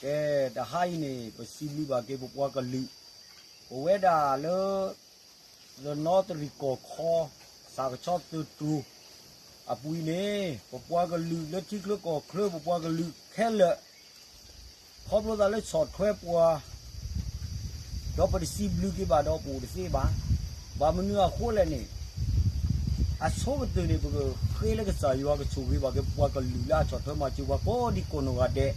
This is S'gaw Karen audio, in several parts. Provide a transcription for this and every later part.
ကဲ, တဟါအံၤန့ၣ် ပစံးဘျုးဘၣ်က့ၤပပှၤကလုာ်, ပဝဲဒၣ်လၢ သနီသရံၣ်ကီၢ်ခီ စးကဆီသုးတြိၤအပူၤအံၤန့ၣ် ပပှၤကလုာ်လၢထံချၢကီၢ်ချၢ ပပှၤကလုာ်ခဲလၢာ် ခီဖျိသးလၢဆီၣ်ထွဲပှၤ ဒီးပတစံးဘျုးက့ၤဘၣ်ဒီးပအိၣ်တသ့ဘၣ်. ဘၣ်မနုၤအဃိလဲၣ်န့ၣ် အဆိကတၢၢ်န့ၣ် ပကဃ့လၢကစၢ်ယွၤကဆိၣ်ဂ့ၤဘၣ်က့ၤပပှၤကလုာ်လၢအဆီၣ်ထွဲမၤစၢၤပှၤကိးဒံကိးနီၢ်ဂၤဒဲး,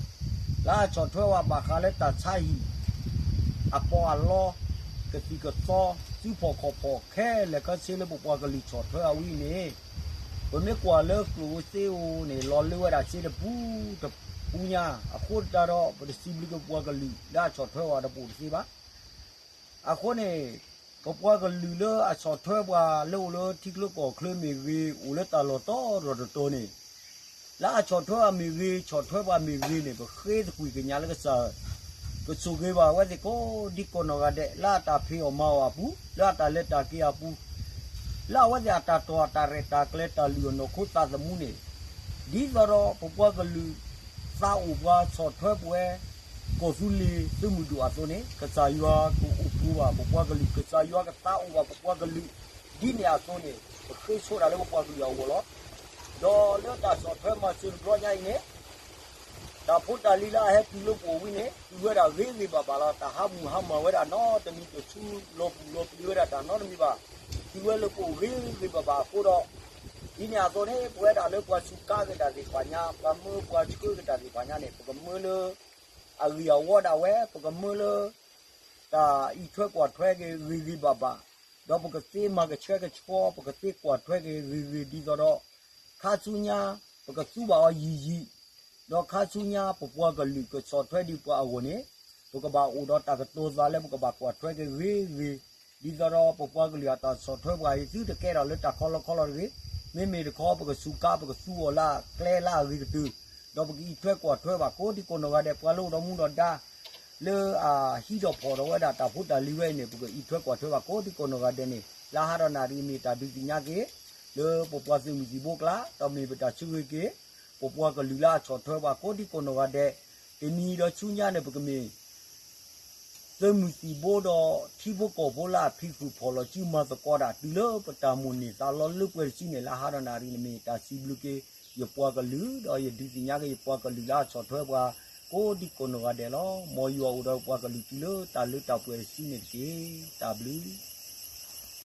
လၢအဆီၣ်ထွဲဝဲဘၣ်ဃးလၢတၢ်ဆါဟံၣ် အပီးအလီ ကသံၣ်ကသီ စုဖီၣ်ခီၣ်ဖီၣ်ခဲလၢာ်ခဲဆ့လၢပပှၤကလုာ်ဆီၣ်ထွဲအဝံၤန့ၣ်, ပမ့ၢ်ကွၢ်လၢကျိၣ်ဧိၤစ့ဧိၤန့ၣ် လီၤလၢဝဲဒၣ်စ့တပူၤတပူၤညါ, အဃိသတးဒီး ပတစံးဘျုးက့ၤပပှၤကလုာ်လၢအဆီၣ်ထွဲဝဲတပူၤတသ့ဘၣ်. အဃိန့ၣ် ပပှၤကလုာ်လၢအဆီၣ်ထွဲပှၤလၢအိၣ်လၢထံချၢကီၢ်ချၢမ့ၢ်ဂ့ၤ အိၣ်လၢတၢ်လီၢ်တီတီတီၤတီၤန့ၣ်, လၢအဆီၣ်ထွဲအမ့ၢ်ဂ့ၤ ဆီၣ်ထွဲပှၤမ့ၢ်ဂ့ၤန့ၣ် ပဃ့သကွံၢ်ကညးလၢကစၢ် ကဆိၣ်ဂ့ၤဘၣ်အဝဲသ့ၣ်ကိးဒံကိးနီၢ်ဂၤဒဲး လၢအတၢ်ဖံးအီၣ်မၤအီၣ်အပူၤ, လၢအတၢ်လဲၤတၢ်က့ၤအပူၤ, လၢအဝဲသ့ၣ်အတၢ်တီၢ်အတၢ်ရဲၣ်တၢ်ကျဲၤတၢ်လုၢ်အီၣ်နီၢ်ခိသးသမူန့ၣ်, ဒ်သိးဒီးပပှၤကလုာ် သးအိၣ်ပှၤဆီၣ်ထွဲပဝဲ ကီၢ်သူလ့ၤသုးမုၢ်ဒိၣ်အသိးန့ၣ် ကစၢ်ယွၤကအိၣ်ပူၤဘၣ်ပပှၤကလုာ်, ကစၢ်ယွၤကသးအိၣ်ဘၣ်ပပှၤကလုာ်, ဒ်န့ၣ်အသိးန့ၣ် ပဃ့ဆိဒၣ်လၢပပှၤကလုာ်အဂီၢ်လီၤ. ဒီးလၢတၢ်ဆီၣ်ထွဲမၤစၢၤတဘျီညါအံၤန့ၣ် တၢ်ဖိတၢ်လံၤလၢအဟဲတုၤလၢပအိၣ်ဝံၤန့ၣ် တုၤဝဲဒၣ်ဂ့ၤဂ့ၤဘၣ်ဘၣ်လီၤ. တၢ်ဟးမုၢ်ဟးမၢ်ဝဲဒၣ်နီတမံၤ တဆူလီၤပူၤလီၤပျံၤဝဲဒၣ်တၢ်နီတမံၤဘၣ်. တုၤဝဲလၢပအိၣ်ဂ့ၤဂ့ၤဘၣ်ဘၣ်အဃိဒီး, ဒ်န့ၣ်အသိးန့ၣ် ပဝဲဒၣ်လၢပှၤစူးကါက့ၤတၢ်သ့ၣ်တဖၣ်ညါ, ပှၤမၢပှၤဆှၢက့ၤတၢ်သ့ၣ်တဖၣ်ညါန့ၣ် ပကမၢလၢ အဂ့ၢ်အဝီဒၣ်ဝဲ, ပကမၢလၢ တၢ်အံးထွဲကွၢ်ထွဲက့ၤဂ့ၤဂ့ၤဘၣ်ဘၣ်, ဒီးပကသ့မၤကဆှဲကဆှီ, ပကသ့ကွၢ်ထွဲက့ၤဂ့ၤဂ့ၤ ဒ်သိးဒီး ခါဆူညါ ပကသူဘၣ်အီၤယံာ်ယံာ်, ဒီးခါဆူညါပပှၤကလုာ်ကဆီၣ်ထွဲဒံးပှၤအဂီၢ်န့ၣ်, ပကဘၣ်အိၣ်ဒီးတၢ်ကတိၤသးလၢပကဘၣ်ကွၢ်ထွဲက့ၤဂ့ၤဂ့ၤ, ဒ်သိးဒီးပပှၤကလုာ်အတၢ်ဆီၣ်ထွဲပှၤအံၤ သုတကဲထီၣ်လၢတၢ်ခီလီခီလီတဂ့ၤ, မ့မ့ၢ်တခီ ပကစူးကါ ပကသူအီၤလၢကျဲလၢအဂ့ၤကတၢၢ်, ဒီးပကအံးထွဲကွၢ်ထွဲဘၣ်ကိးဒံကိးနီၢ်ဂၤဒဲး ပှၤလၢအိၣ်ဒီးမူဒီးဒါ လၢအဟံးထီၣ်ဖီၣ်ထီၣ်ဝဲဒၣ်တၢ်ဖိတၢ်လံၤဝဲအံၤန့ၣ် ပကအံးထွဲကွၢ်ထွဲဘၣ်ကိးဒံကိးနီၢ်ဂၤဒဲးန့ၣ် လၢဟါဒီးနၣ်ရံၣ်မ့ၢ်တၢ်ဒုးသ့ၣ်ညါက့ၤ လၢပပှၤသုးမုၢ်သံၣ်ဘိကျါ, ဒီးမ့ၢ်ပတၢ်ဆၢဂ့ၤက့ၤ ပပှၤကလုာ်လၢအဆီၣ်ထွဲပှၤကိးဒံကိးနီၢ်ဂၤဒဲး, တနံၤဒီးဆူညါန့ၣ် ပကမ့ၢ် သုးမုၢ်သံၣ်ဘိဒီးထံဖိကီၢ်ဖိလၢအဖံးဃုာ်ဖီၣ်လီၤစုမၤသကိးတၢ် တုၤလၢပတၢ်မိၣ်န့ၢ်သးလီလၢပှဲၤတစုန့ၣ် လၢဟါဒီးနၣ်ရံၣ်န့ၣ်မ့ၢ်တၢ်စံးဘျုးက့ၤယပှၤကလုာ် ဒီးယဒုးသ့ၣ်ညါက့ၤယပှၤကလုာ်လၢအဆီၣ်ထွဲပှၤ ကိးဒံကိးနီၢ်ဂၤဒဲးလီၤ. မ်ယွၤအိၣ်ဒီးပှၤကလုာ်တုၤလၢတၢ်လၢတၢ်ပှဲၤတစုန့ၣ်တက့ၢ်. တၢ်ဘျုး